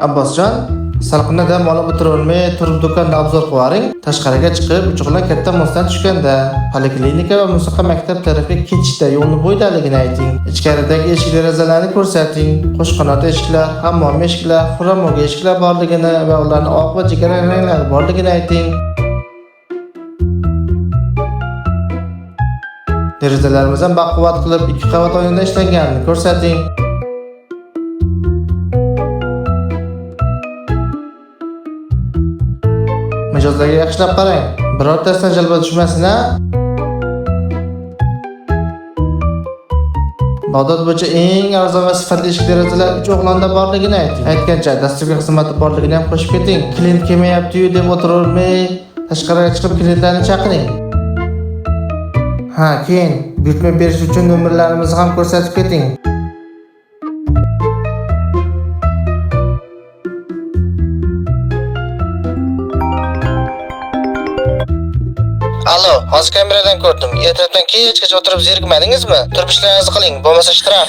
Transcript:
Abbosjon, salqinda dam olib o'tiravermay, turib do'konni обзор qilaring. Tashqariga chiqib, Uchoqlar katta mostdan tushganda, poliklinika va musiqa maktab tarafga ketishda yo'lni bo'yidaligini ayting. Ichkaridagi eshik derazalarni ko'rsating. Qo'shqanot eshiklar, hammom eshiklar, xuramoga eshiklar borligini va ularning oq va jigarrang ranglari borligini ayting. Derazalarimiz ham baquvvat qilib ikki qavat oynadan ishlanganini ko'rsating. Mijozlarga yaxshilab qarang. Birortasidan jalba tushmasin-a. Bag'dod bo'yicha eng arzon va sifatli eshik derazalar uch o'g'londa borligini ayting. Aytgancha, dasturga xizmati borligini ham qo'shib keting. Klient kelmayapti-yu deb o'tiravermay, tashqariga chiqib klientlarni chaqiring. Ha, keyin buyurtma berish uchun nomerlarimizni ham ko'rsatib keting. Allo, hozir kameradan ko'rdim. Ertalabdan kechgacha o'tirib zerikmadingizmi? Turib ishlaringizni qiling, bo'lmasa shtraf.